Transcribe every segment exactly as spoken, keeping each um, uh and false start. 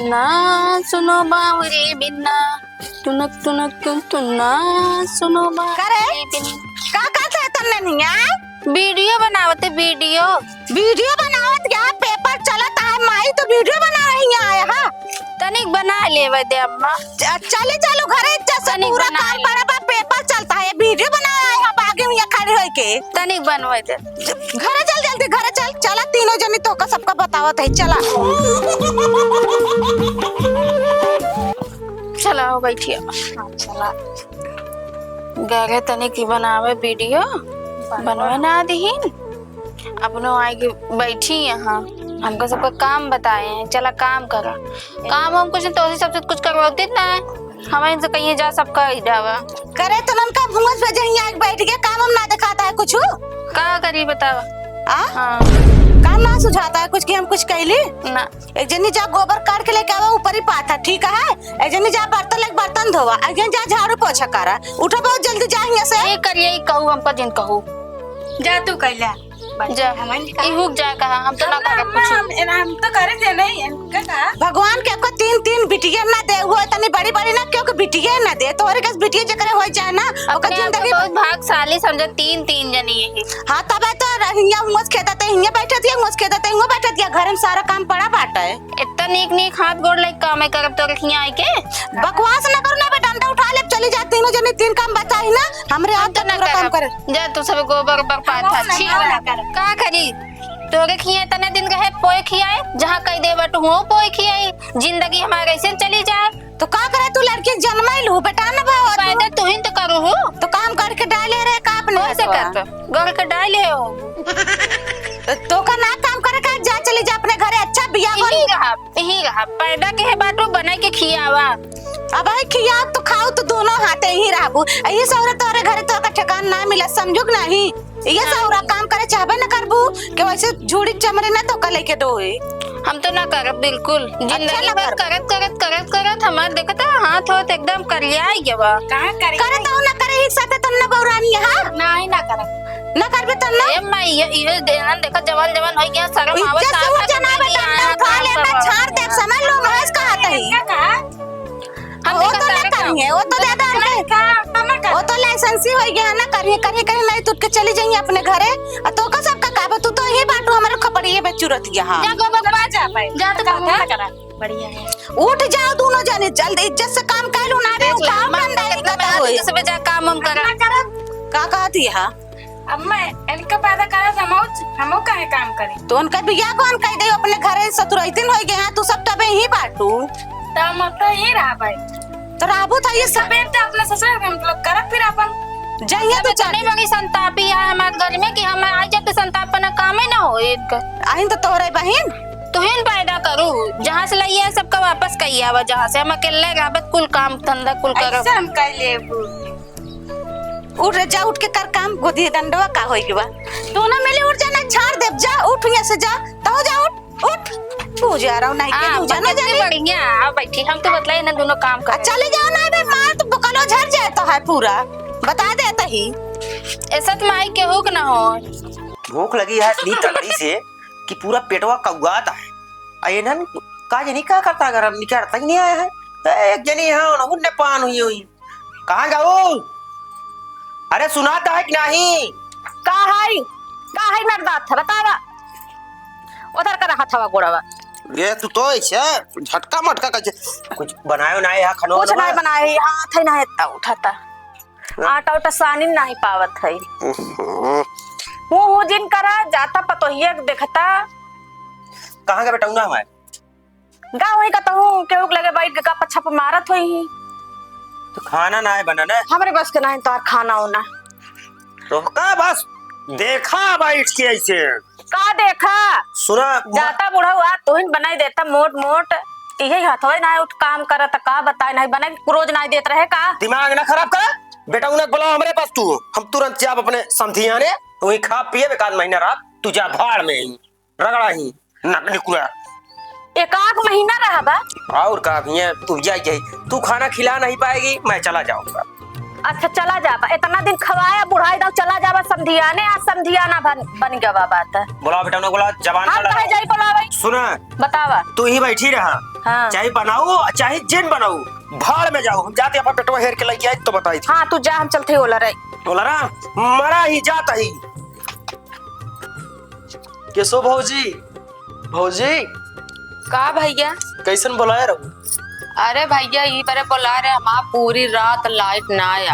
ना सुनो बावरी बिन्ना, तुनक तुनक तुन तुन ना सुनो बावरी करे? बिन्ना। का करत है तन्ने निया? वीडियो बनावत है, वीडियो। वीडियो बनावत क्या? पेपर चलत है माई, तो वीडियो बना रही है, हाँ। तनिक बना लेवे दे अम्मा। च-, चली चलो घरे, जैसे तनिक पूरा बना काम ले। पड़ा बा, पेपर चलता है, वीडियो बना रहे हैं, आगे हुआ खड़े होके। तनिक बनवे दे। घरे चल जल्दी, घरे चल, चला तीनों जनी तोहका सबका बतावत है, चला। चला हो बैठिया। हाँ, चला। घरे तनिक बनावे वीडियो, बनवे ना दिहिन। अपनो आए के बैठी यहाँ, हमका सबका काम बताए हैं, चला काम करा। काम हम कुछ तो सबसे कुछ करवाते ना है, हम इनसे कहिए जा सबका ही जावा। करे तो ननका भुंगस पे जहीं आके बैठ के काम हम ना दिखाता है कुछ। का करी बतावा? आ? हाँ। काम ना सुझाता है कुछ कि हम कुछ कहली? ना। एक जनी जा गोबर काट के लेके आवा, ऊपर ही पाथा, ठीक है? एक जनी जा बर्तन लेके बर्तन धोवा, एक जनी जा झाड़ू पोछा करा। उठो बहुत जल्दी जा हियां से। ये करिए, कहू हमका जिन कहू। जा तू कैला। जा। हमन का? इहुक जाए कहा, हम तो ना अम्मा, करब अम्मा, कुछ। हम, हम तो करे दे नहीं, इनका का? भगवान के को तीन, तीन बिटिया ना दे, वो इतनी बड़ी, बड़ी ना, क्यों के बिटिया ना दे, तोहरे के बिटिया जेकरे हो जाए ना, ओकर अपने आप को जिंदगी बहुत भाग्यशाली समझे, तीन, तीन जनी यही। हाँ, तबे तो हियां मुझ खेदते, हियां बैठत या, मुझ खेदते, हियां बैठत या, घर में सारा काम पड़ा बाटे। इतना नीक नीक हाथ गोड़ लग काम है करब तोरे हियां आइके। बकवास ना करो ना बे, डंडा उठा ले, चली जा, तीनों जनी तीन काम बताई ना, हमरे हम आप तो तो ना पूरा काम करब। करे। जा तू सब गोबर ओबर पाथा, हम छी। ना करब। का करी? तोरे खियाए तने दिन रहे पोए खियाए, जहाँ कह दे बटू हुआ पोए खियाए, जिंदगी हमारे ऐसे चली जाए। तो का करे तू लड़की जन्मैलू, बेटा न भाव तू। पैदा तू ही तो करू हो। तो काम करके डाले रहे का अपने हो से हथवा? कर तो, घर के डाले हो। तो, तो का ना काम करे का, जा चली जा अपने घरे, अच्छा बिया यही बन। रहा, यही रहा, पैदा के है बाटू बनाई के खियावा। अब आई खिया तो खाओ तो दोनों हाथे ही रहबू। ये सौरा तोरे घरे तो का ठिकान ना मिला, समझू कि नहीं? ये हाँ। सौरा काम करे चाहबे न करबू कि वैसे झूड़ी चमरी ना तो का लेके डोए। हम तो ना करब बिल्कुल। जिंदगी अच्छा ना भर करब। करत, करत, करत, करत हमार देखता हाथ होत एकदम करिया ही गवा। कहाँ करिया? करत हो ना करे, एक साथे तुम ना बौरानी है। नहीं ना करब। ना करबे तब ना। ए माई, ये, ये देनन देखा जवान, जवान हो गया, शर्म आवत इज्जत से उठ जाना बे, डंडा उठा लेना, छाड़ दे, समझ लो, महेश कहा तही। हम वो तो ना करिए, वो तो दादा नहीं, का, हम ना करब। वो तो लाइसेंसी हो गया ना, करिए, करिए, करिए, नहीं तो उठ के चली जाइए अपने घरे। आ तो का सबका का बा, तू तो यही बाटू हमारे खपड़िए में चुरत यहाँ। जा गोबर पाँच, जा तो काम ना करा। बढ़िया है। उठ जाओ दोनों जने, जल्दी इज्जत से काम कर लो ना रे, देख ले, काम माँ, धंधा ही कितना कता मेहनत होए। से बजा काम हम करा। ना करा। का कहती है? अम्मा, इनका पैदा करा तो हमहू, हमहू काहे काम करी? तो उनका बियाह कौन कह दे? अपने घरे सतुरैतिन होई गए हैं, तू सब तबे ही बाटू। तो हम अब तो ही रहा भाई। तो रहबू था ये सब। सबेर तो अपने ससुर में मतलब करब फिर अपन। जइया तू तब चल। इतने बड़ी संतापी है हमारे घर में कि हम आ जाते संताप पर ना काम ही ना हो एक। आहिन तो तोहरे बहिन। तुहिन पैदा करू, जहाँ से लइया सबका वापस कही आवा, जहाँ से हम अकेले रहबत कुल काम धंधा कुल करब। ऐसे हम कह लेबू। उठ रे, जा उठ के कर काम, गोदी डंडवा का होई के बा। दोनों मिली उठ जाना, छाड़ देब, जा उठ यहाँ से जा, तो जा उठ, उठ। पूजा रहो नहीं के आ, दूजा ना कितनी जाने। बढ़िया, आ बैठी, हम तो बतलाई ना दोनों काम आ, कर। चले जाओ ना बे, मार तो बकलो झड़ जाए तो है पूरा, बता देता ही। ऐसा तो माई केहू के ना हो। भूख लगी है इतनी तगड़ी से कि पूरा पेटवा कौआत है। आ इन्हन का जनी का करता, अगर हम निकलता ही नहीं आया है। ए, एक जनी है, उन्होंने पान हुई हुई। कहाँ जाऊ? अरे सुनाता है कि नहीं? का है? का है नरदात है? बतावा। उधर कर हथवा गोड़वा। ये तू तो ऐसे झटका मटका कर, कुछ बनायो ना है, खानो कुछ वानो नहीं है? बनाए, हाथ ही नहीं इतना उठाता। हाँ। आटा उटा सानी नहीं पावत है। हम्म। वो हो जिन करा जाता पतोहिया के देखता। कहाँ का बेटौना हमारे? गा वही का तहूँ केहू के लगे बैठ के गप छप मारत होई ही। तो खाना ना है बना ना? हमरे बस के नहीं तोहार खाना होना। तो का बस देखा बैठ के ऐसे? का देखा? सुना, जाता बूढ़ा हुआ, तोहिन बनाई देता मोट मोट। यही हथवा ना उठ काम करत, का बताए, नहीं बनाई, रोज नहीं देत रहे का? दिमाग ना खराब कर, बेटौना के बुलाओ हमरे पास तू, हम तुरंत जाब अपने समधिया ने, वही खा पिए एक आध महीना रात, तू जा भाड़ में ही, रगड़ा ही, नकली कुड़ा। एक आध महीना रहबा? और का, भैया, तू जा जाई, तू खाना खिला नहीं पाएगी, मैं चला जाऊंगा। अच्छा, चला जाबा, इतना दिन खवाया बुढ़ाई दाऊ, चला जाबा समधियाने, आज समधियाना बन, बन गवा बात। बोलावा बेटा, उन्हें बोलावा, जबान हम लड़ा। काहे जाई बोलावे? सुना, बतावा। तू ही बैठी रहा। हाँ। चाहे बनाऊ, चाहे जिन बनाऊ, भाड़ में जाऊ। हम जाते अपन बेटवा हेर के लइके आई तो बताई थी। हाँ, तू जा, हम चलते ही ओला रही। ओला रहा, मरा ही जाता ही। केसो भौजी, भौजी। का भैया? कैसन बोलाए रहू? अरे भैया, ई बरे बोला रहे, हमार पूरी रात लाइट ना आई।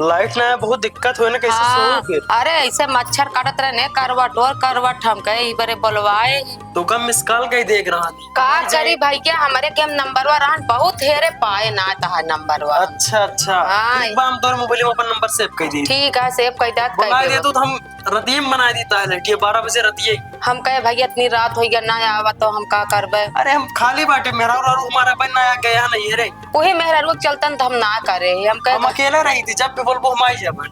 लाइट ना आए, बहुत दिक्कत होए ना, कैसे हाँ, सोओ फिर? अरे ऐसे मच्छर काटत रहे ने, करवट और करवट, हम कहे ई बरे बोलवाए। तो का मिस कॉल कहीं देख रहा थी? का करी भैया, हमरे के हम नंबरवा रहन, बहुत हेरे पाए ना तहा नंबरवा। अच्छा, अच्छा। हाँ। एक बार हम तोर मोबाइल में अपन नंबर सेव कर दी। ठीक है, सेव कर देत, बोला कर दे देबो। तू तो हम रतिये में बनाई दी ताहे लड़किया, बारह बजे रतिये। हम कहे, "भैया, इतनी रात होइ गया, ना आवा तो हम का करबे?" अरे, हम खाली बाटे, मेहरारू हमारा बन ना आ गया नहीं है रे। वही मेहरारू के चलतन तो हम ना करे, हम कहे हम तो अकेले रही थी, जब भी बोलबो हम आई जाबे।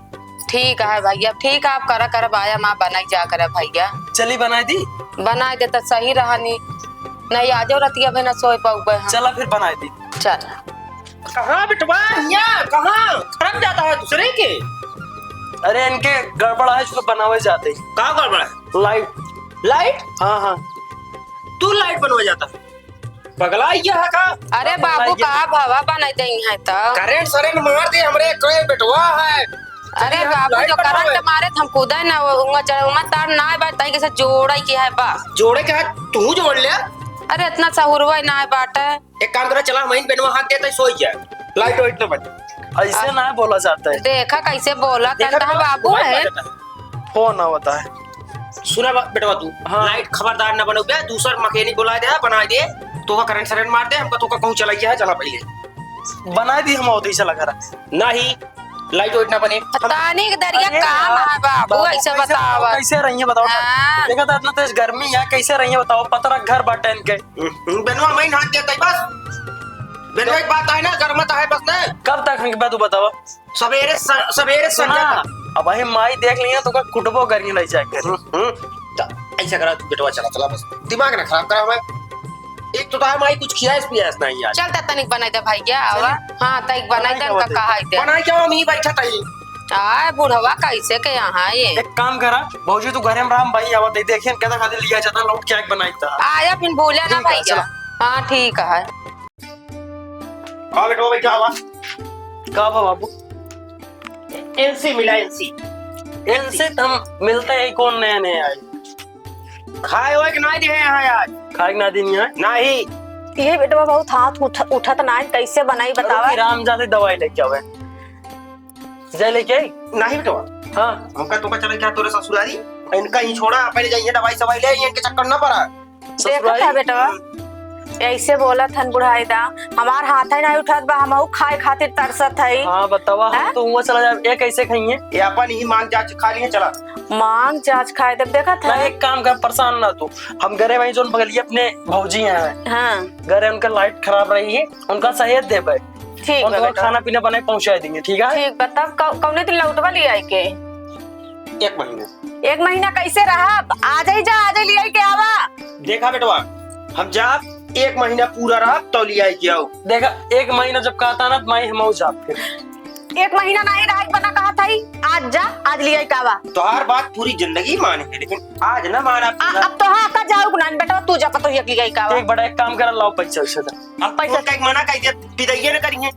ठीक है भैया, ठीक है, आप करा, करा, बाया माँ बनाई जा करे भैया। चली बनाई दी। बनाई दे तो सही रहानी, नहीं आजो रतिया भी ना सोए पाऊबे हम। चला फिर बनाई दी। चल। कहाँ बेटवा, हियाँ कहाँ? खड़क जाता है दूसरे के। अरे इनके गड़बड़ है, इसको बनावे जाते ही। का गड़बड़ है? लाइट। लाइट? हाँ, हाँ। तू लाइट बनवा जाता है? पगला ही है का? अरे बाबू, का भवा बनाई दे है तो? करंट सरेंट मार दे हमरे, कोई बेटवा है। अरे बाबू, जो करंट मारे त हम कूदे ना, वो उमा चढ़े, उमा तार ना है बा, तई कैसे जोड़े के है बा? जोड़े के है, तू जोड़ ले। अरे इतना सहुरवा ना है बाटे। एक काम करा, चला, वहीं बेनवा हाथ देता है, सोई जाए, लाइट वाइट ना बने। ऐसे ना बोला जाता है। देखा कैसे बोला, देखा करता है तो बाबू मोबाइल है। बाजता है। फोन आवता है। सुना बा-, बेटवा तू, हाँ। लाइट खबरदार ना बनउबे, दूसर मकेनिक बोला दे, बना दे, तोका करंट सरंट मार दे, हमका तोका कहूँ चलाई है, चला पहिले। बना दी हम, ओतई चला करा। नहीं, लाइट वाइट ना बने। तानी के दरिया अरे काम यार, है बाबू, बाबू, ऐसे कैसे बतावा। कैसे रही है बताओ? हाँ। देखा था इतना तेज गर्मी है, कैसे रही है बताओ? पतरा घर बाटे इनके। हम्म, बेनवा माई हाथ देता है बस। बेनवा एक बात है ना, गरमत है बस ना। कब तक हमके बाद बतावा? सवेरे स-, सवेरे सुना, संझा तक। अब वही माई देख लिया तो का कुटबो करिए नहीं जाके। हम्म, हम्म। त ऐसा करा तू बेटवा, चला, चला बस। दिमाग ना खराब करा हमारे। एक तो तार माई कुछ खियास पियास नहीं आज। चल त तनिक बनाई दे भैया, आवा। चल। हाँ, तनिक बनाई दे, बनाई उनका दे। कहा है दे। बनाई क्या, हम ही बैठा था ही। आय बुढ़वा कैसे के यहाँ ये? एक काम करा, भौजी तू घरे में राम भाई आवत है, देखिए कहता खाली लिया जाता, लौट के आके बनाई था। आया फिर भूला ना ठीक है, भैया। चला। हाँ, ठीक है। हाँ बेटवा, भाई क्या हुआ? का बा बाबू? एनसी मिला, एनसी। एनसी तो हम मिलते ही कौन नया नया आए। खाए होए कि ना दिए यहाँ आज? खाए के ना दिन यहाँ? नहीं। ये बेटवा बहुत हाथ उठ-, उठत ना है, कैसे बनाई बतावा? रुकी, राम जाते दवाई लेके आवे। जाए लेके आई? नहीं बेटवा। हाँ। हमका तो चले क्या तोरे ससुरारी? इनका ही छोड़ा, पहले जाइए दवाई सवाई ले आइए, इनके चक्कर ना पड़ा। देखत है बेटवा, ऐसे बोलत हन बुढ़ाई दा, हमार हाथ है नहीं उठत बा, हमहू खाए खातिर तरसत है। हाँ, बतावा, हम हैं? तो हुआ चला जाए, ये कैसे खाइए? ये अपन ही मांग जांच खा लिए, चला। मांग जांच खाए देब, देखत ना, है। एक काम कर, परेशान ना तू, हम घरे वहीं जोन बगलिए अपने भौजी हैं, हाँ। घरे उनका लाइट खराब रही है, उनका सहेज देबे, ठीक बा उनका बेटा। खाना पीना बनाए पहुंचा देंगे, ठीक है? ठीक बा, तब कौ-, कौने दिन लौटबा ले आई के? एक महीना। एक महीना कैसे रहब? आ जाई जा, आ जाई, लियाई के आवा। देखा बेटवा, हम जाब, एक महीना पूरा रहब, तो लियाई के आऊ। देखा, एक महीना जब कहता ना, तो माई हम जाब फिर। एक महीना नहीं रहे बना कहा था ही, आज जा, आज लियाई के आवा। तोहार बात पूरी जिंदगी माने है, लेकिन आज ना माना आ, पूरा। अब तो हाँ, का जाऊ ना बेटवा, तू जा, पतो ही लियाई के आवा। एक बड़ा एक काम कर, लाओ पैसा वैसा दे। हम पैसा उनका एक मना कर दिया, पिदाइए ना करिए।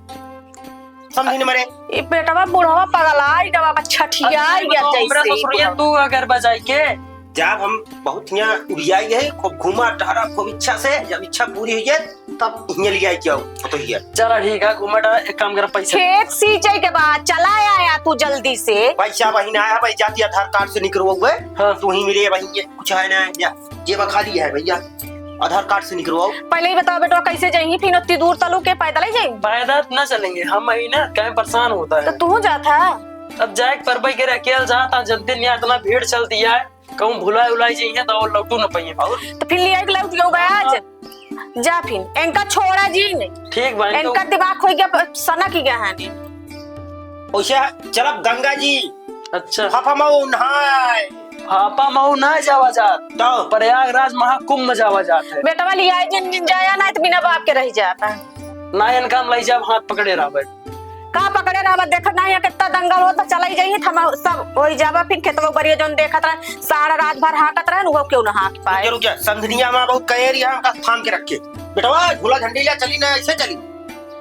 समझी न मरे। ई बेटवा बुढ़वा पगलाई गवा बा, छठियाई अरे गया बताओ, हमरा जैसे। ससुरिया तू अगर बजाई के। जब हम बहुत हियाँ उड़ियाई है, खूब घूमा टहरा खूब इच्छा से, जब इच्छा पूरी हुई है, तब हियाँ ले आई के आऊ, तो हियाँ। चला ठीक है, घूमा टहरा, एक काम कर, पैसा। खेत सींचे के बाद चला आया तू जल्दी से। पैसा वही ना आया, भाई जाती आधार कार्ड से निकलवा हुए, हाँ। तू ही मिले वही, ये कुछ है ना, या जेबा खाली है भैया, आधार कार्ड से निकलवाओ। पहले ही बताओ बेटवा, कैसे जाइए फिर उतनी दूर तलू के, पैदल ही जाइए? पैदल ना चलेंगे हम, ही ना कहीं परेशान होता है। तो तू जाता है? अब जाए के परबई के अकेल जाता, जनते नहीं इतना भीड़ चलती है, कहूँ भुलाई उलाई जाइए तो और लौटू न पाइए। और तो फिर लिया के लौट गयो आज। हाँ। जा फिर, इनका छोड़ा जी ने। ठीक बा, इनका इनका दिमाग हो गया, सनक ही गया है ने। ओसे चलब गंगा जी। अच्छा। हाफा मऊ नहाए। हाफा मऊ ना जावा जात। तो? प्रयागराज महाकुंभ में जावा जात है। बेटवा लिया जिन, जिन जाया ना तो बिना बाप के रह जाता। ना इनका हम लई जाब, हाथ पकड़े रहबे। का पकड़े रहबा, देखत नाही है कितना दंगल होता, चला ही जाइए, हम सब वही जाबा, फिर खेतवा बरिया जौन देखत रहे, सारा रात भर हाँकत रहे, वो क्यों ना हाँक पाए। रुकिया, रुकिया, समधिनिया हमार बहुत कहेरी है, हमका थाम के रखे। बेटवा, झोला झंडी ले चली ना, ऐसे चली।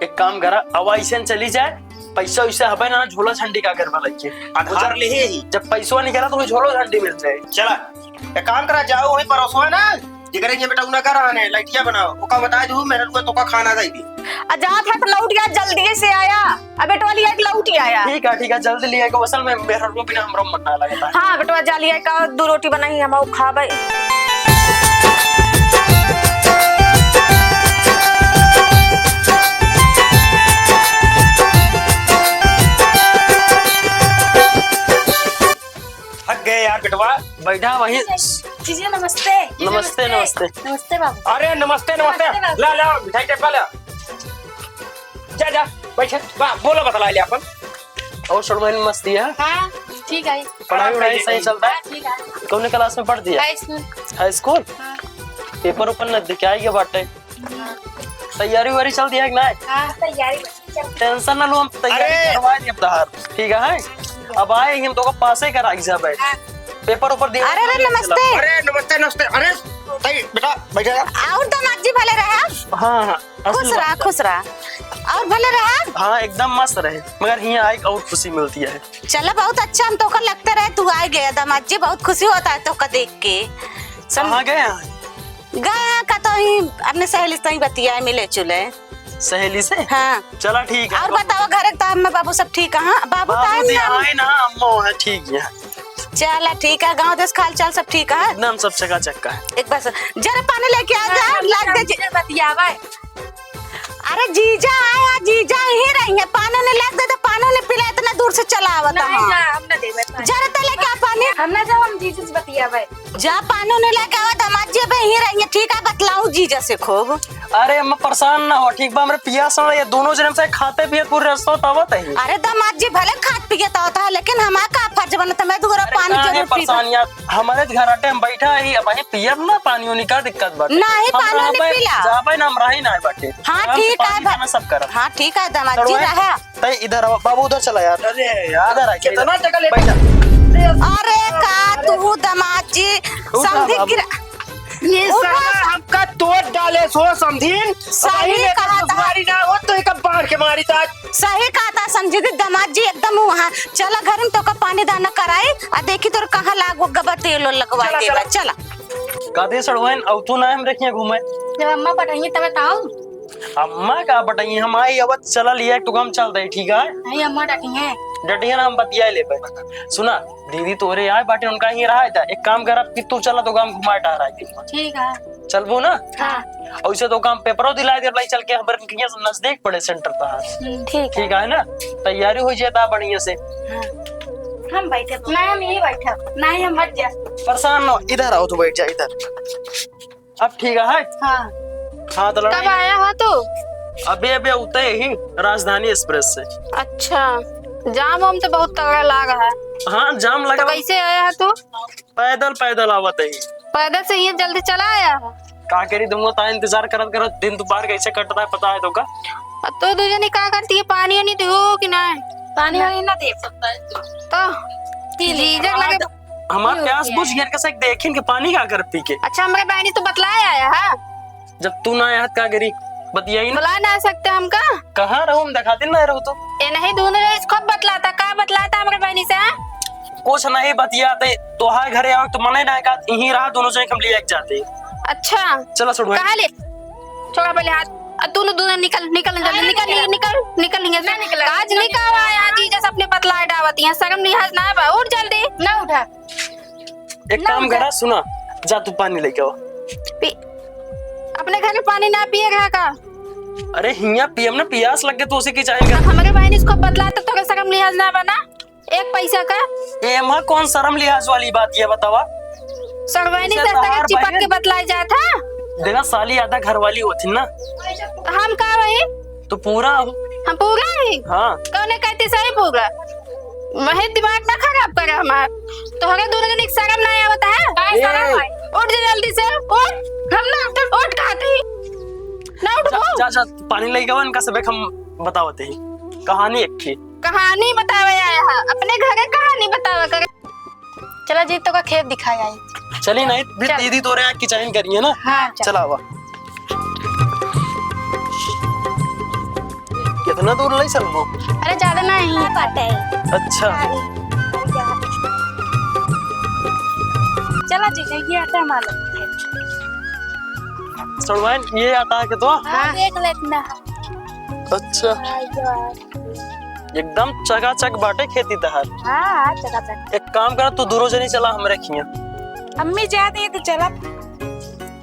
एक काम करा, अब ऐसे न चली जाए, पैसा वैसा हबे ना, झोला झंडी का करवा लग के। आधार ले ही। जब पैसवा निकला तो झोला झंडी मिल जाए। चला, एक काम करा, जाओ वही परोसवा ना, जिगरे ये बेटा उना का रहने, लइटिया बनाओ, ओका बता दू, मेहररुआ तोका खाना दे दी। आ जात है तो लौट गया, जल्दी से आया। अब बेटवा लिया के लौट ही आया। ठीक है, ठीक है, जल्दी लिया के, असल में मेहररुआ बिना हमरा मन ना लगता है। हाँ, बेटवा जा लिया का, दो रोटी बनाई, हम खाबे। थक गए यार बेटवा। बैठा वहीं। जीजा नमस्ते। नमस्ते, नमस्ते। नमस्ते बाबू। अरे नमस्ते, नमस्ते। नमस्ते बाबू। ला, ला, मिठाई डब्बा ला। जा, जा, बैठ। बा, बोला बतला ले अपन। और सब बहन मस्ती है? हाँ, ठीक है। पढ़ाई वढ़ाई सही चलता है? हाँ, ठीक है। कौन क्लास में पढ़ती है? हाई स्कूल। हाई स्कूल? हाँ। पेपर ओपर नजदीक आइगे बाटे। हाँ। तैयारी वैयारी चलती है कि नहीं? हाँ, तैयारी चलती है। टेंशन ना लो, हम तैयारी अरे! करवा देब तहार। ठीक है? अब आए ही हम तोका पासे करा के जाबे। हाँ। पेपर ओपर दिया। अरे, अरे, नमस्ते। अरे, नमस्ते, नमस्ते। अरे, तई, बेटा, बैठा जा। और दामाद जी भले रहा। हाँ, हाँ। खुश रहा, खुश रहा। और भले रहा। हाँ, एकदम मस्त रहे। मगर हियाँ आए और खुशी मिलती है। चला, बहुत अच्छा, हम तोका लगते रहे, तू आ गया दामाद जी, बहुत खुशी होता है तोका देख के। सम- कहाँ गए हैं? गए हैं का तो ही अपने सहेली से ही बतियाए, मिले जुले। सहेली से? हाँ। चला ठीक है। और बताओ, घर का अम्मा बाबू सब ठीक है? हाँ, बाबू तो बाबू आए जी ना। आए ना, अम्मा है, ठीक है। चला ठीक है, गाँव देश का हाल चाल सब ठीक है? एकदम सब चकाचक है। एक बस जरा पानी लेके आ जा, लाग दे जी। बतियावे। अरे जीजा आया, जीजा यहीं रही है, पानी ने लाग दे तो पानी ने पिला, इतना दूर से चला आवता नहीं, हाँ। ना, हम ना देवे पानी। जरा तो लेके आ पानी। हम ना जाओ, हम जीजा से बतियावे। जा पानी ने लेके आवा, दामाद जी अबे यहीं रही है, ठीक है, बतलाऊ जीजा से खूब। अरे अम्मा परेशान ना हो, ठीक बा, हमरे पियास ना, ये दोनों जने से खाते पिए पूरे रस्ता तो आवत है। अरे दामाद जी भले खात पियत आवत है, लेकिन हमार का फर्ज बनत है, मैं दुगरा अरे पानी काहे जरूर पीबा। परेशान यार, हमारे घर अटे हम बैठा ही, अब वहीं पियब ना पानी उनी का दिक्कत बाटे। नहीं, हम पानी उनी रहबे, पीला। जाबे ना, हम रही ना बाटे। हाँ, आराम से ठीक है, पानी भा-, खाना सब करब। हाँ, ठीक है, दामाद जी, तड़वाए? रहा। तै इधर आओ, बाबू उधर चला यार। अरे यार, इधर आ, कितना इधर। जगह ले बैठा। अरे का तू दामाद जी, उठा समधी बाबू। गिरा-, ये उठा। साला हमका तोड़ डाले सो समधिन। सही वही में कहा तो था। दुश्वारी ना हो तो एक बाढ़ के मारी था। सही कहा था समधी, दामाद जी एकदम वहाँ। चला घर में तोका पानी दाना कराई, आ देखी तोर कहाँ लाग गबा तेल ओल लगवा चला, के चला। बा, चला। का दे सड़वाइन, अब तू ना हम रखिए घूमे। जब अम्मा पटाइए तब ताऊ। अम्मा का पटाइए, हम आई अब चला लिया, एक ठो काम चल दे, ठीक है? नहीं, अम्मा डटी हैं। डटी है ना, हम बतिया लेबे। सुना, दीदी तोरे आए बाटे, उनका ही रहा था। एक काम कर, अब कि तू चला तो काम घुमा टहरा के। ठीक है। चलबू ना? हाँ। और उसे तो काम पेपरो दिला दे, भाई, चल के हमारे नजदीक पड़े सेंटर पर। हम्म, ठीक है। ठीक है ना? तैयारी हो जाता बढ़िया से। हाँ। हम बैठे, नहीं, हम यहीं बैठे, नहीं, हम हट जा। परेशान न हो, इधर आओ, तू बैठ जा इधर। अब ठीक है? हाँ। हाँ, तो लड़ाई कब आया हो तू? अबे, अबे उतरे ही राजधानी एक्सप्रेस से। अच्छा, जाम वाम तो बहुत तगड़ा लाग है। हाँ, जाम तो लगा। कैसे आया है तू? पैदल, पैदल आवत है। पैदल से ये जल्दी चला आया है? का करी, तुमको ता इंतजार करत करत दिन दोपहर कैसे कटता है, पता है तो का? अब तो दू जनी का करती है, पानी वानी दो कि नहीं? पानी वानी ना दे सकता है तू। तो पी ले। जीजा लगे हमार प्यास बुझ गया, कैसे देखिन के पानी का कर पी के। अच्छा, हमरे बहनी तो बतलाए आया है। जब तू ना आया, का करी? बतियाई ना। बुला ना सकते हमका? कहाँ रहो, हम दिखाते ना रहो तो। ए नहीं, दोनों रईस खूब बतलाता, का बतलाता हमरे बहनी से, हाँ? कुछ नहीं बतियाते, तोहार घरे आओ तो मने ना का, यहीं रहा, दोनों जने हम ले जाते। अच्छा। चला, छोड़ो। कहाँ ले? छोड़ा पहले हाथ। आ, दोनों, दोनों निकल, निकल, जल्दी नहीं निकल, निकल। निकल, निकल, निकल, निकल। आज निकल आया, जीजा से अपने बतलाए डावत, यहाँ शर्म लिहाज ना बा, उठ जल्दी। ना उठा। एक ना काम उठा। करा, सुना, जा तू पानी लेके आओ। पी-, अपने घर में पानी ना पिए रहा का? अरे हियाँ पियम ना, पियास लग गए तो उसे की चाहेगा। हमरे बहन इसको बतला तो तोके शर्म लिहाज ना बना, एक पैसा का। एमा कौन शर्म लिहाज वाली बात ये बतावा? सड़वैनी इसे से तोहार चिपक बहन के बतलाए जात है। देखा साली आधा घर वाली होती ना। हम का वही? तो पूरा हो। हम पूरा ही? हाँ। कौने कहती सही पूरा? वही दिमाग ना खराब करे हमार। तोहरे दोनों के शर्म ना आवत है? का ए। शर्म है? उठ जा जल्दी से, उठ। हम ना उठ, उठ कहती। ना जा, उठबो? जा, जा, पानी लेके आओ, इनका सबक हम बतावत ही। कहानी एक थी। कहानी बतावे आया है, अपने घर के कहानी बतावे करे। चला जी, तोका खेत दिखाए आई। चली नहीं, फिर चल। दीदी तोरे यहाँ किचाइन करिए ना। हाँ, चल। चला आवा। कितना दूर लई चलबो? अरे, ज्यादा नहीं। बाटे। अच्छा। चला जी, ये आटा हमारा। सड़वाइन, ये आटा है के तो? हाँ, देख लेतना। अच्छा। हाँ, ये एकदम चकाचक बाटे खेती तहार। हाँ, हाँ, चकाचक। एक काम करा, तू दोनों जनी चला हमरे खिया। अम्मी जाती है तो चला।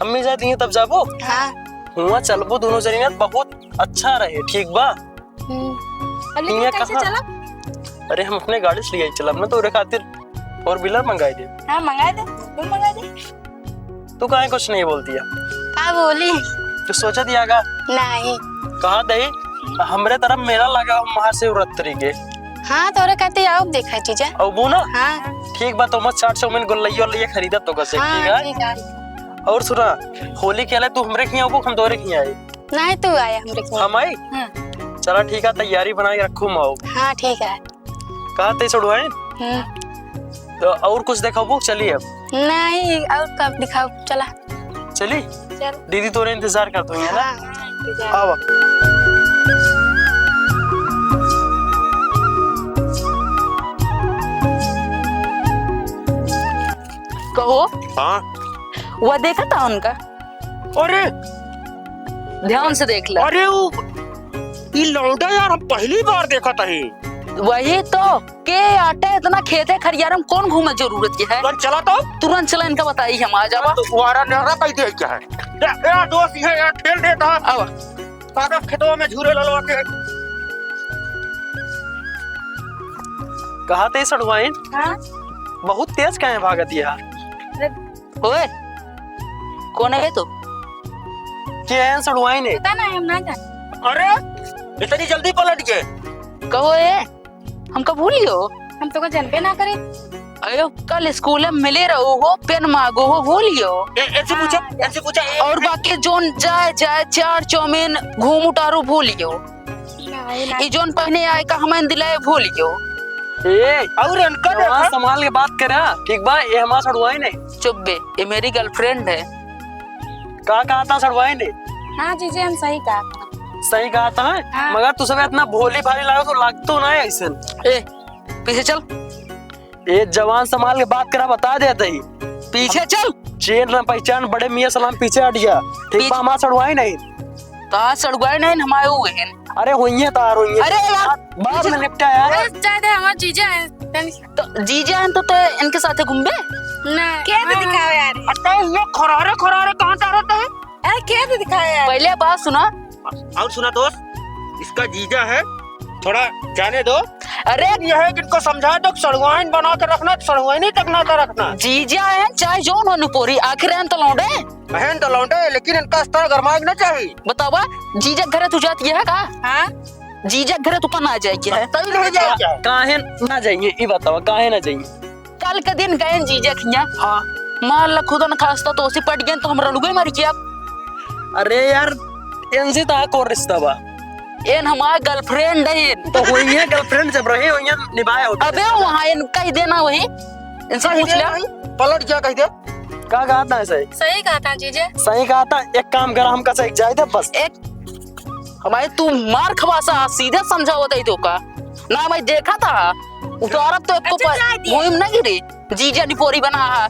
अम्मी जाती है तब जाबो? हाँ। हुआ चलबो दोनों जनी ना, बहुत अच्छा रहे, ठीक बा? हम्म। अब लेकिन हियाँ कैसे कहाँ? चला? अरे, हम अपने गाड़ी से ले आई चलब ना, तोरे खातिर four wheeler मंगाई दे। हाँ, मंगाई दे, बिल्कुल मंगाई दे। तू काहे कुछ नहीं बोलती है? का बोली? तू सोचत या का? नहीं। कहा दही, हमरे तरफ मेला लगा महाशिवरात्रि के। हाँ, तोरे कहते आओ देखा जीजा। अउबू ना? हाँ। ठीक बा, तो मत चाट चाउमीन गोलैया ओलैया खरीदत तो कसे, हाँ, ठीक है? ठीक है। और सुना, होली खेले तू हमरे खिया अउबू, हम तोरे खिया आई। नहीं, तू आया हमरे खिया। हम आई? हाँ। चला ठीक है, तैयारी बना के रखू हम आओ। हाँ, ठीक है। कहा ते सड़ुआइन? हम्म। तो और कुछ देखाबू? चली अब। नहीं, और कब दिखाओ, चला। चली? चल। दीदी तोरे इंतजार करत होइहैं ना? हाँ, इंतजार। आवा। कहो। हाँ। वह देखा था उनका? अरे! ध्यान से देख ला। अरे, उ, ई लौंडा यार, हम पहली बार देखत हई। वही तो, के आटे इतना खेते खरियार में कौन घूमे जरूरत के है? तुरंत चला तो। तुरंत चला, इनका बताई हम, आ जावा। तो वारा नहरा कह दे क्या है? ए, ए, दोस्त, ये, ये ठेल देता। आवा। सारा खेतवा में झूरे ललवा के। कहा ते सड़ुआइन? हाँ? बहुत तेज काहे भागत है? अरे, ओए, कौन है तू? के है सड़ुआइन है? पता ना, हम ना जाने। अरे, इतनी जल्दी पलट गए? कहो ए, हमका भूलियो? हम तोका जानबे ना करे। अरे, कल स्कूल में मिले रहो हो, पेन मांगो हो, भूलियो? ए, इनसे पूछा, हाँ, इनसे पूछा, ए, और ए। बाकी जोन जाए, जाए, चाट चाउमीन, घूम उतारू, भूलियो? नहीं, नहीं। ई जोन पहने आए का हमें दिलाए भूल गयो। ए, और इनका जवान देखा? संभाल के बात करा, ठीक बा? ये हमारा सड़ुआइन है। चुप बे, ये मेरी girlfriend है। का कहा था सड़ुआइन है? हाँ जीजी, हम सही कहा था। सही कहा था, हैं? हाँ। मगर तू सब इतना भोली भाली लागो तो लागतो ना है ऐसन। ए, पीछे चल। ए, जवान संभाल के बात करा, बता देत ही। पीछे चल। चेन ना पहचान, बड़े मियाँ सलाम पीछे हट गया। ठीक पीछे बा, हमार सड़ुआइन है। का सड़ुआइन है, हमारे वो है। अरे होइए तार होइए। अरे यार, बाद में निपटा यार। अरे जाए दे, हमार जीजा है। तो जीजा है तो, तो इनके साथे घूमबे? ना। के तो दिखावे यार। अरे ये खरारे खरारे कहाँ जा रहे थे? अरे के तो दिखावे यार। पहले बात सुना। और सुना दोस्त, इसका जीजा है, थोड़ा जाने दो। अरे यह है कि इनको समझा दो, सड़ुआइन बना के रखना, सड़ुआइन ही तक ना रखना। जीजा है चाहे जोन हो नुपोरी, आखिर है तो लौंडे। बहन तो लौंडे, लेकिन इनका स्तर गरमाए के ना चाहिए। बतावा, जीजा के घरे तू जाती है का? हाँ। जीजा के घरे तू का ना जाए के है? सही नहीं जाए क्या? काहे ना जाइए, ई बतावा, काहे ना जाइए? कल के दिन गए जीजा खिया। हाँ। मान ला खुदा न खास्ता तो उसी पट गए तो हम रलुए मर गया। अरे यार, इनसे तो कौन रिश्ता बा? एन हमार girlfriend है। तो वही है girlfriend, जब रहे वही निभाए होते। अबे वहाँ इन कह देना वही, इनसे पूछ ले। पलट क्या कह दे? का कहा था ऐसे? सही कहा था जीजे। सही कहा था। एक काम करा, हमका सही जाए दे बस। एक हमारे तू मार खवासा, सीधे समझावत है तो का? ना मैं देखा था, उतारब तो एको अच्छा, पर जाए दिए। भूमि ना गिरी। जीजा निपोरी बना है।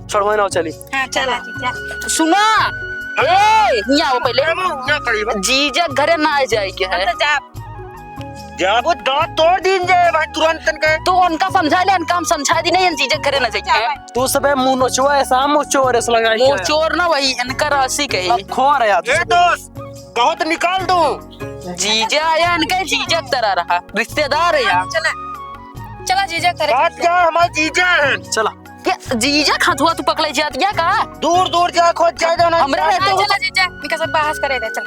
छोड़वाई ना चली। हाँ, चला जीजा। सुना, ए, यहाँ आओ पहले। क्या करी बा? जीजा घरे ना जाए के है। हम तो जा जाबो दांत तोड़ दीन जाए भाई तुरंत तनके। तू उनका समझा ले, इनका हम समझा दी नहीं, जीजा घरे ना जाए। तू सबे मुंह नोचवा ऐसा मुंह चोर ऐसा लगाई मुंह है। चोर ना वही, इनका राशि कही। अब खोर है यार। ए दोस्त, कहो तो निकाल दूं। जीजा आया इनके जीजा की तरह रहा, रिश्तेदार है यार। चला, चला जीजा करे। बात क्या है, हमारे जीजा है। चला। क्या जीजा के हथवा तू पकड़े जात या का? दूर दूर जा, खोज जाए जाना। हमरे हाँ, रहते हो। चला जीजा, इनका सब बहस करे दे, चल।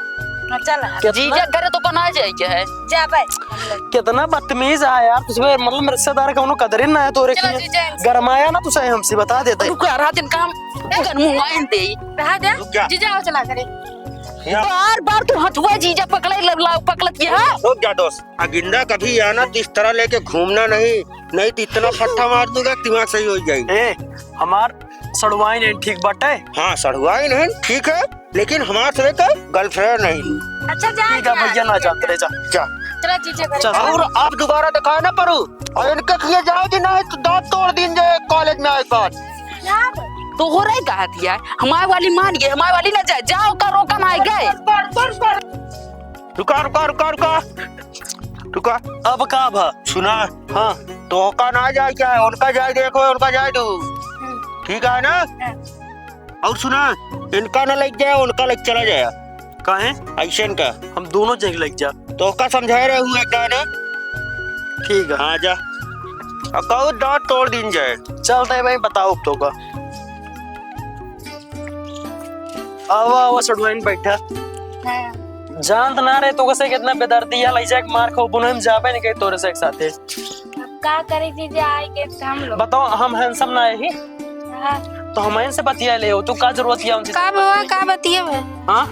हाँ, चल। कितना जीजा घरे तो बना जाए क्या है? जा भाई। कितना बदतमीज है यार, तुझे मतलब रिश्तेदार का उन्हों कदर ही ना है तोरे चलो की। जीजा, इनसे गरमाया ना तुझे हमसे, बता देते। रुक यार, रात दिन काम गरमुआइन दे। रहा दे। रुक जा। जीजा आओ चला करे। या। बार बार तू हथुआ जीजा पकड़े ल-, लाओ, पकड़त ये है। रुक जा दोस्त, आइंदा कभी आना तो इस तरह लेके घूमना नहीं, नहीं तो इतना फट्टा मार दूंगा, दिमाग सही हो जाएगी। ए, हमार सड़ुआइन है, ठीक बाटे? हाँ, सड़ुआइन है, ठीक है, लेकिन हमार से तो girlfriend नहीं। अच्छा, जा, ठीक है जा, भैया, ना जा, जाते रहे, जा। जा। चला जीजा घर। चल। और आप दोबारा दिखाए ना परू, और इनके किए जाओ जी, नहीं तो दांत तोड़ दीन जे कॉलेज में आए के बाद। तोहरे कहा दिया, हमारे वाली मान गए, हमारे वाली ना जाए, जाओ का रोका ना आए गए। रुका, रुका, रुका, रुका। रुका। अब का भा? सुना। हाँ। तोहका ना जाए क्या है? उनका जाए देखो, उनका जाए दो। ठीक है ना? हाँ। और सुना, इनका ना लग जाए, उनका लग चला जाए। काहे? ऐसे इनका। हम दोनों जन लग जा। तोहका समझाए रहे हुए एक दाने। ठीक है। हाँ, जा। अब कहू दांत तोड़ दीन जाए। चलता है भाई, बताओ अब तोहका। आवा, आवा, सड़ुआइन बैठा। हाँ। जानत ना रहे तोहका से कितना बेदर्दी है, लई जाके मार खाओ, बुनई में जाबे नहीं कही तोरे से एक साथे। अब का करे जीजा, आए के तो हम लोग। बताओ, हम handsome ना है ही? हाँ। तो हम इनसे बतिया ले हो, तू का जरूरत है उनसे? का बाबा, का बतिया भाई? हाँ?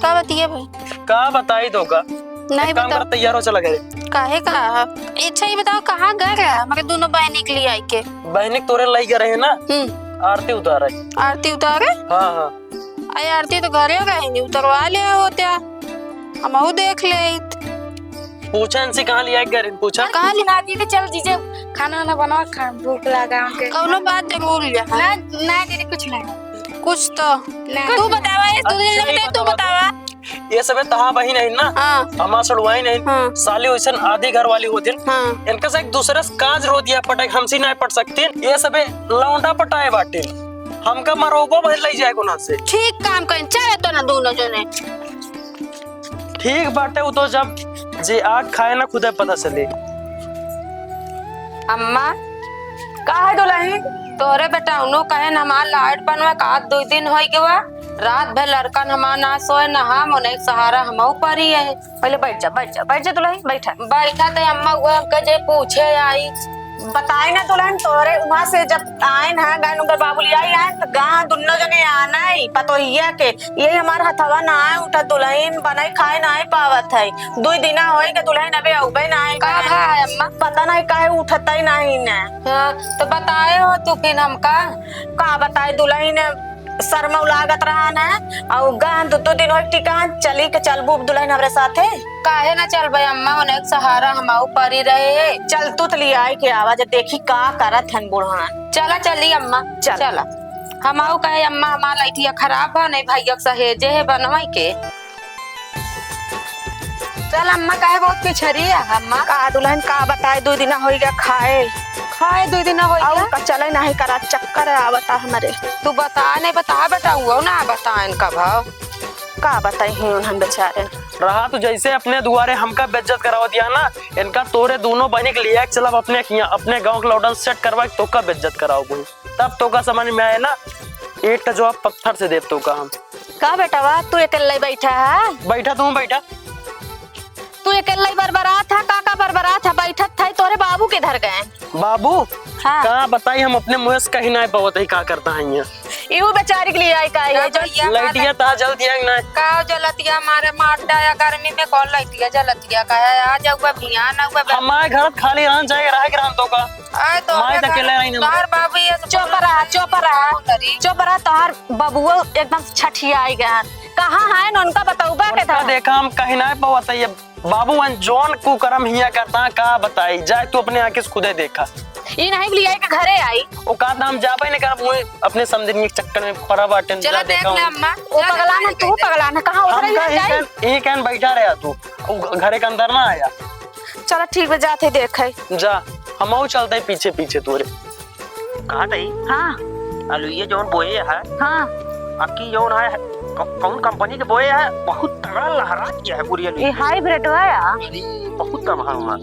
का बतिया भाई? का बताई तोहका? नहीं एक काम बता। कर, तैयार हो, चला घरे। काहे का? अच्छा, ये बताओ, कहाँ गए रहे हमारे दोनों बहनी के लिए आई के? बहनी के तोरे लाई गए रहे ना, हम्म। आरती उतारे। आरती उतारे? हाँ, हाँ। अरे, आरती तो घरे रहे नहीं, उतरवा ले होत्या, हमहू देख लेइत। पूछा इनसे, कहाँ लिया के गए रहे, पूछा? कहाँ ले- ना दीदी, चल जीजे, खाना वाना बना, खा, भूख लगा हमके। कौनो बात जरूर लिया। ना, ना दीदी, कुछ नहीं। कुछ तो। ना। तू बतावा, ये तू अच्छा, ये तू बतावा। बतावा। ये सबे तहा बहिन है ना? हाँ। हमार सड़ुआइन है। हाँ। साली वैसन आधी घर वाली होतिन। हाँ। इनका से एक दूसरे से काज रो दिया पटक, हमसे नहीं पट सकतीन। ये सबे लौंडा पटाए बाटिन। हमका मरोबो भर लई जाए गुना से। ठीक काम करें, चले तो ना दोनों जने। ठीक बाटे, उ तो जब जे आग खाए ना खुदे पता चले। अम्मा, का है दुलहिन? तोहरे बेटा उनो कहे न हमार लाइट बनवा का आज दुइ दिन होई गवा। रात भर लड़कन हमार ना सोए न हम, उन्हें सहारा हमहू परी है। पहले बैठ जा, बैठ जा, बैठ जा दुलहिन, बैठा। बैठा तो अम्मा वो हमके जे पूछे आई। बताए ना दुलहिन, तोहरे वहाँ से जब आए ना, गाय उनकर बाबू ले आई आए, तो गाँ दुन्नो जने आना है, पतोहिया के। यही हमार हथवा ना आए उठत, दुलहिन बनाई खाए ना आए पावत है। दुइ दिना होई के दुलहिन अबे अउबे ना आए। का भा है अम्मा? पता नहीं काहे उठत ही नहीं ने। हाँ, तो बताए हो तू फिर हमका? का बताए दुलहिन, शर्मा लागत रहा ना, अउ गान दो, दो दिन होई टिकान, चली के चलबू दुलहिन हमरे साथे? काहे ना चलबे अम्मा, उन्हें एक सहारा हमाऊ परी रहे। चल तू तो लियाई के आवा, जे देखी का करत हन बूढ़ान। चला चली अम्मा, चल। चला। हमाऊ कहे, "अम्मा, हमार लइठिया खराब बा, नहीं भैया के सहेजे है बनवाई के।" चल अम्मा, काहे बहुत पिछड़ी है अम्मा? का दुलहिन का बताए, दुइ दिना होई गया खाए। खाए दुइ दिना होई अउ गया? का चले नाही करा, चक्कर आवता हमरे। तू बता, नहीं बता बेटा, वो ना बताएन का भाव। का बताई ही उन्हन बेचारे। रहा तू जैसे अपने दुआरे हमका बेइज्जत करावत या ना, इनका तोरे दोनों बहिनी के लिया के चलब अपने हियाँ, अपने गाँव के लौंडन set करवा के तोका बेइज्जत कराओ कोई। तब तोका समझ में आए ना, ईंट का जवाब पत्थर से देब तोका हम। का बेटवा, तू अकेले बैठा है? बैठा, तू बैठा। तू अकेले बरबरात है, का का बरबरात है? बैठत था, तोरे बाबू किधर गए? बाबू? हाँ। का बताई, हम अपने मुँह से कहीं ना पावत है, का करता है ये? इहू बेचारी के लिए आई का, ये का जो भैया, लइटिया ता जलतिया कि ना? का जलतिया मारे मार डाया गर्मी में, कौन लइटिया जलतिया का है? आ जाऊगा भैया, ना हुआ बे- हमारे घर खाली रहन जाए, रह के रहन तो का? आए तो माई हमारे तक के घर ले रही ना। तोहार बाबू ये सब चुप रहा, चुप रहा, करी। चुप रहा, तोहार बबुआ एकदम छठियाई गए हैं। कहाँ हैं उनका बतौबा के उनका था? देखा हम कहीं ना पावत है ये बाबू, वन जौन कुकरम हिया करता, का बताई, जाए तू अपने आँखी से खुदे देखा। ई नहीं लिया के घरे आई। ओ का हम जाबे नहीं करब, मुँह अपने समझिन के चक्कर में पड़ा बाटे, चला जा देख देखा ले हूँ। अम्मा, ओ जा पगला देखा ना, ले तू कैसे। पगला ना, कहाँ उतरे हमका ले यही जाई? कहन, यही कहन बैठा रहा तू, उ घरे के अंदर ना आया। चला ठीक बा, जाते देखे। जा, हमहू चलते पीछे पीछे तोरे। कहा तई? हाँ। अलुइये जौन बोए है, हाँ। अक्की जौन है, क-, कौन कंपनी के बोए है, बहुत तगड़ा लहरा गया है पूरी अलुइया। ये hybrid है यार। अरे, बहुत तगड़ा हुआ।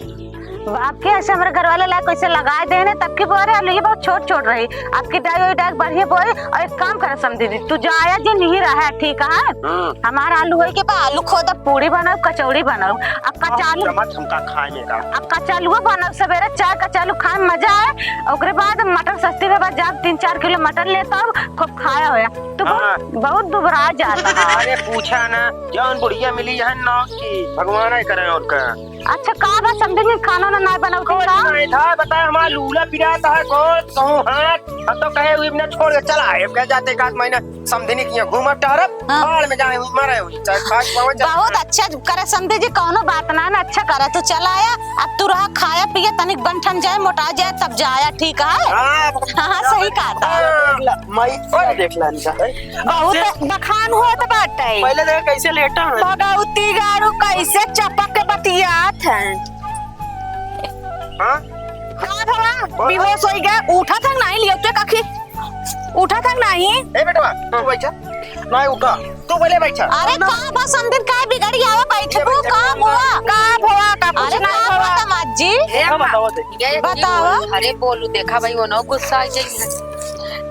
आपके ऐसे हमरे घर वाले लायक कैसे लगाए देहे ना, तब की बोरे आलू ये बहुत छोट छोट रही। आपकी डाई वही डाई बढ़िया बोरे। और एक काम करे समधी जी, तू जाया जिन यहीं रहा, ठीक है? हम्म। हमार आलू होई के बा, आलू खोदब, पूड़ी बनाओ, कचौड़ी बनाओ। अब कचालू, मत हमका खाए में का। अब कचालुआ बनाओ, सवेरे चाय कचालू खाए में मजा आए। ओकरे बाद मटर सस्ती में बा, जाब तीन चार किलो मटर लेता हूँ, खूब खाया होया। तू बहुत, हाँ। बहुत दुबरा जाता है। अरे पूछा ना, जौन बुढ़िया मिली है नौ की, भगवान ही करे और का। अच्छा, का बा समधी जी, खाना ना, ना बनाओ कुछ का? नहीं था, बता, हमार लूला पिरात है, गोड़, कहूँ हाथ, हम तो कहे हुई ना छोड़ के चला आए, अब कह जाते एक आध महीना समधिनी किया घूमब टहरब, हाँ। भाड़ में जाए हुई, मरे हुई, चाहे खाए पावे, चाहे बहुत अच्छा करे समधी जी, कौनो बात ना, ना अच्छा करे, तू चला आया, अब तू रहा खाया पिया, तनिक बन ठन जाए, मोटा जाए, तब जाया, ठीक है? हाँ, हाँ, हाँ, सही कहा था। हाँ। माई, क्या देख ला इनका? बहुत बखान होत बाटे। पहले देख कैसे लेटा है। भगवती गारू कैसे चपक के बतियात है। हाँ? का भवा? बोल। बेहोश होई गया, उठा था नहीं लियो ते कखी, उठा था नहीं। ए बेटवा, तू बैठा। नहीं उठा, तू पहले बैठा। अरे ना। का बा समधिन, का बिगड़ गया, बैठ ये को बैठा। का हुआ? का भवा, का कुछ अरे नहीं का भवा। हुआ दामाद जी? ए का अम्मा, बताओ ते? ये बताओ। अरे बोलू, देखा भाई, वो ना गुस्सा आ जाई है।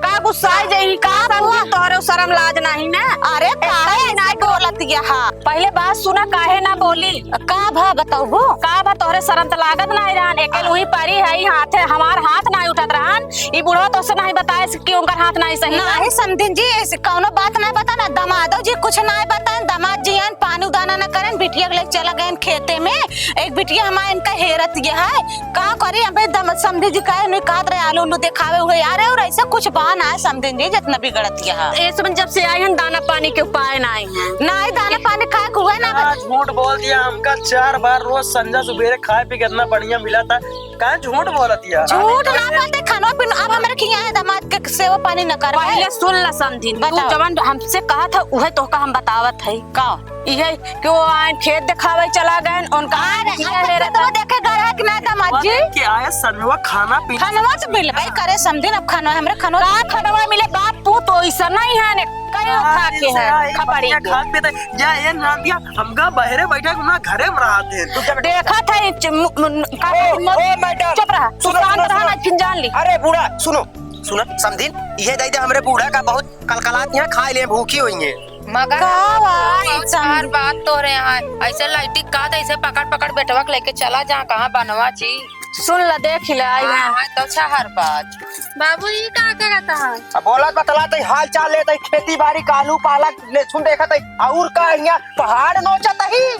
का गुस्सा आ जाई? का का समझी हुआ? तोहरे शरम लाज नहीं ना? अरे, ए, काहे नहीं ऐसे बोलत गया? हाँ। पहले बात सुना, काहे ना बोली? का भा बताओ? का भा तोहरे शरम त लागत नहीं रहन? एके लुई परी है, हाथ है, हमार हाथ नहीं उठत रहन। ई बुढ़वा तोसे नहीं बताए से कि उनकर हाथ नहीं सही है? नहीं समधिन जी, ऐसे कौनो बात नहीं बता ना। दमादो जी कुछ नहीं बताएन। दमाद जी आन पानी उदाना न करेन, बिटिया के लेके चला गएन खेते में। एक बिटिया हमार इनका हेरत ये है। का करी, अबे दम-, समधी जी कहे, नहीं कहत रहे, आलू उलू देखावे हुए, अरे, और ऐसा कुछ बा ना है, समधिन जी, जितना बिगड़त यहाँ। ए, समझ, जब से आई हैं, दाना पानी के उपाय ना आई हैं। ना ही दाना पानी खाए के हुए ना। हाँ, झूठ बोल दिया हमका, चार बार रोज संझा सुबेरे खाए पी के इतना बढ़िया मिला था, काहे झूठ बोलत या? झूठ ना बोलते, खाना पीना, अब हमरे खिया है, दामाद के सेवा पानी न कर। पहले सुन ला समधिन, तू बताओ। जवन हमसे कहा था, उहे तोहका हम बतावत है। का? इहे कि वो आए खेत देखावे चला गए, उनका अरे, खेतवा देखे गए कि ना दामाद जी? के आए संझवा खाना पीना। खनवा तो मिलबे करे समधिन, अब खनवा हमरे खनवा का खनवा मिले, बाप पूत तो ऐसा नहीं है ने, कई उठा के है, खपड़ी के। खात पे तो, जा ये नाम दिया, हमका बहरे बैठा के ना घरे में रहत है। तू क्या देखा था, ये च-, मु-, मु-, का ओ, मत-, ओ, मैडम, चुप रहा, सुनो, शांत सुनो, रहा सुनो। ना, फिर जान ली। अरे बूढ़ा, सुनो, सुनो, समधिन, ये दे दे हमरे बूढ़ा का बहुत कलकलात यहाँ खाए ले, भूखी होइहैं। मगर का भाई, बहुत समझ- हर बात तोरे यहाँ ऐसे लाइटिक का तो ऐसे पकड़ पकड़ बेटवा के लेके चला जा कहाँ बनवा जी। सुन ल, देख ल, आई हाँ, हैं। हाँ, तो अच्छा हर बात। बाबू, ई का करत है? अब बोलत बतलात है, हाल चाल लेत है, खेती बाड़ी का आलू पालक लहसुन देखत है, और का यहाँ पहाड़ नोचत है।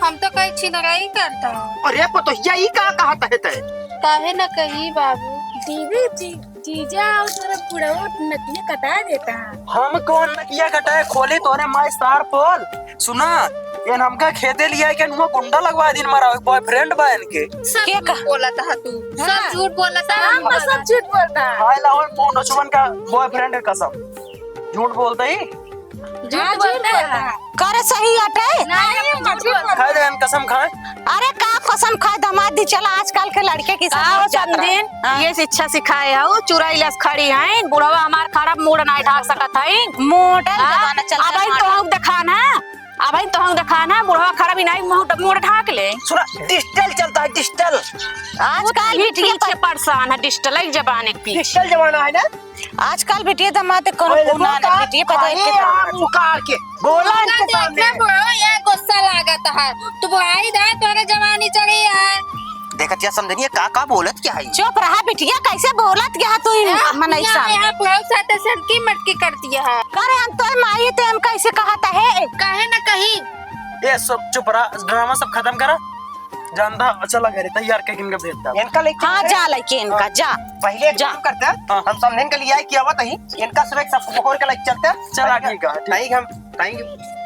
हम तो कहीं छिनराई करता हूँ। अरे पतोहिया, ई का कहत है तै? काहे न कही बाबू। दीदी जी, जीजा और तोरा बुढ़वा नतिया कटा देता है। हम कौन नतिया कटाए? खोली तोरे माई सार पोल। सुना, ये हमका खेते लिया के नुआ गुंडा लगवा दिन मारा, बॉयफ्रेंड बा इनके। सब के झूठ का? बोलत है तू, हाँ। सब झूठ बोलत है। हाँ, बस सब झूठ बोलता है। हाय लाओ, वो नौजवान का बॉयफ्रेंड है कसम, झूठ बोलता ही। झूठ हाँ, झूठ बोलता है। बोलता है। करे सही हटे? नहीं, हम झूठ बोलता है। खाए दे, हम कसम खाए। अरे का कसम खाए, दामाद जी, चला आजकल के लड़के की का हो समझ जात रहा है। समधिन? हाँ। ये शिक्षा सिखाए हो, चुराई लस खड़ी हैं, बुढ़वा हमार खराब मूड नहीं ढाक सकत है। मॉडल हाँ? जमाना चल अब रहा है, तो मॉडल। हम देखान है, अब तो हम देखान है, बुढ़वा खराब ही नहीं मूड, मूड ढाक ले। सुना, डिजिटल चलता है, डिजिटल। आजकल वो बिटिया पीछे पर परेशान है, डिजिटल जमाने के पीछे। डिजिटल जमाना है ना? आजकल बिटिया दामाद कोनो पहले गुना तो ना, का बिटिया पता है खाए के आम उखाड़ के बोला इनके सामने। देखना बुढ़वा, ये गुस्सा लागत है। तू भाई दा, तोरे जवानी चढ़ी है। देखत या समझनिया का, का बोलत क्या है? चुप रहा बिटिया, कैसे बोलत क्या है तू इन हाँ, मनई यहाँ, सामने? यहाँ बुढ़ऊ साथे सनकी मटकी करती है। करे हम तोर माई ते हम कैसे कहत है? कहे न कही। ए सब चुप रहा, ड्रामा सब खत्म करा। जानता, चला घरे, तैयार करके इनका भेजता। इनका लेके हाँ, जा लेके इनका, जा। पहले एक जा। काम करते हैं, हाँ। हम समधिन के लिए आए कि आवत ही, इनका सब एक सब फोड़ के लेके चलते हैं। चला, ठीक है, ठीक। कहीं हम, कहीं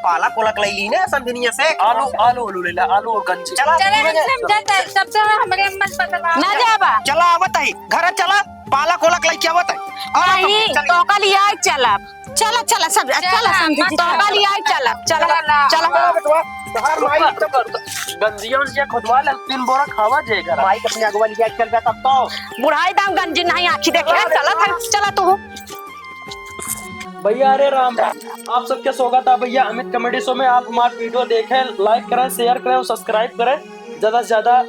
पालक उलक ले ली ना समधिनिया से। आलू, आलू, आलू ले ला, आलू और गंजी। चला, चला, ठीक है। एकदम जाता है, सब, सब हमारे मन बदला। ना जाबा। चला, आवत ही, घर चला, पालक उलक लेके आवत ही। आवत ही, नहीं, चलिए। तो कल आई चला। चला, चला, सब, चला, चला, समधी जी, तोहका चला। लिया आई, चला, चला, चला। चला, बेटवा, तोहार माई तो गंजिया उंजिया खोदवा ले, तीन बोरा खावा जाएगा। माई के अपने अगवा लिया चल जाता तो। बुढ़ाई दाम गंजी नहीं आँखी देखे, चला, चला, चला तू। भैया, अरे राम राम। आप सबके स्वागत है भैया अमित कॉमेडी शो में। आप हमारे वीडियो देखें, like करें, share करें और subscribe करें ज़्यादा से ज़्यादा।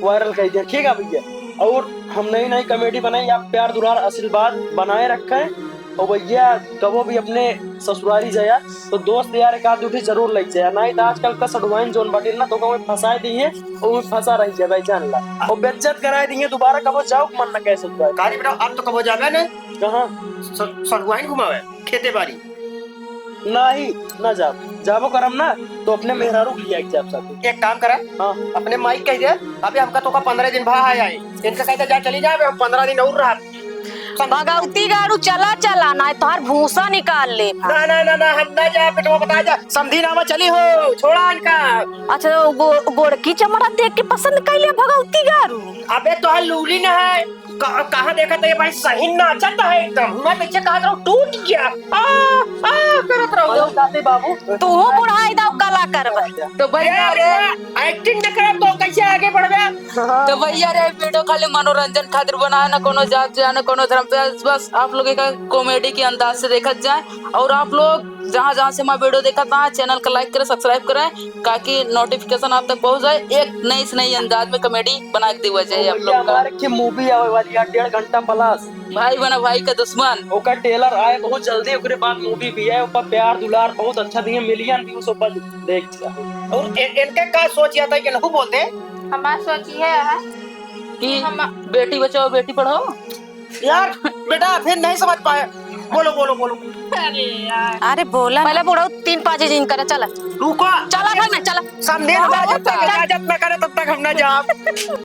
वायरल कर दिया, ठीक है भैया। और हम नई नई कॉमेडी बनाई, आप प्यार दुलार आशीर्वाद बनाए रखें। और भैया, कबो भी अपने ससुरारी जाया तो दोस्त यार एक आध दुठी जरूर लेके जाया, नहीं तो आजकल का सडुआइन जोन बाटिल ना, तो ओका फंसाए दिए और वो फंसा रही जाए भाई, जान ला। और बेइज्जत कराए दिए, दोबारा कबो जाओ मन न कहे ससुरारी। का रे बेटा, अब तो कबो जाबे ना। कहाँ? स-, सडुआइन घुमावे, खेते बारी। नाही, ना जाब। जाबो करम ना, तो अपने मेहरारू के लिया के जाब साथे। एक काम करा, हाँ। अपने माई के कह दे, अबे हमका तोका पन्द्रह दिन भा है आई। इनका कह दे, जा चली जा, अबे हम पन्द्रह दिन और रहा। सम- भगौती गाड़ू, चला, चला, ना तोहार भूसा निकाल ले। ना, ना, ना, ना, हम ना जाब, बेटवा बता जा, समधी नामा चली हो, छोड़ा इनका। अच्छा, गो-, गोड़की चमड़ा देख के पसंद कर लिया भगौती गाड़ू। अबे तोहार लूली ना है, क-, कहाँ देखत है भाई, सही नाचत है एकदम। मैं पीछे कहत रहूं, टूट गया। आ, आ, करत रहूं। मतलब, ताते बाबू, तू बुढ़ाई दाव कला करबे। तो भाई, ये अरे, acting न करब तो कैसे आगे बढ़बे? तो भैया रे, video खाली मनोरंजन खातिर बनाए, ना कोनो जात जात, ना कोनो धर्म पे, बस आप लोग एक कॉमेडी के अंदाज से देखत जाए। और आप लोग जहाँ जहाँ से हमारा video देखत बा, channel का like करें, subscribe करें, ताकि notification आप तक पहुँच जाए। एक नई से नई अंदाज में कॉमेडी बना के देवा जाए और आप भैया, लोग का। हमारे के मूवी आवे वाली है डेढ़ घंटा प्लस। भाई बना भाई का दुश्मन। ओकर ट्रेलर आए बहुत जल्दी, ओकरे बाद मूवी भी आए। ऊपर प्यार दुलार बहुत अच्छा दिए, मिलियन व्यूज ऊपर देख जा। और इ-, इनके का सोच आता है कि नहु बोलते? हमार सोच ये है कि कि हम बेटी बचाओ, बेटी पढ़ाओ। यार, बेटा, फिर नहीं समझ पाए। बोलो, बोलो, बोलो। अरे यार। अरे बोला ना। पहले बुढ़ऊ तीन पाँच दिन करे, चला। रुको। चला भाग ना, चला। समझे ना, चला। जब तक इजाजत ना करे, तब तक हम ना जाब।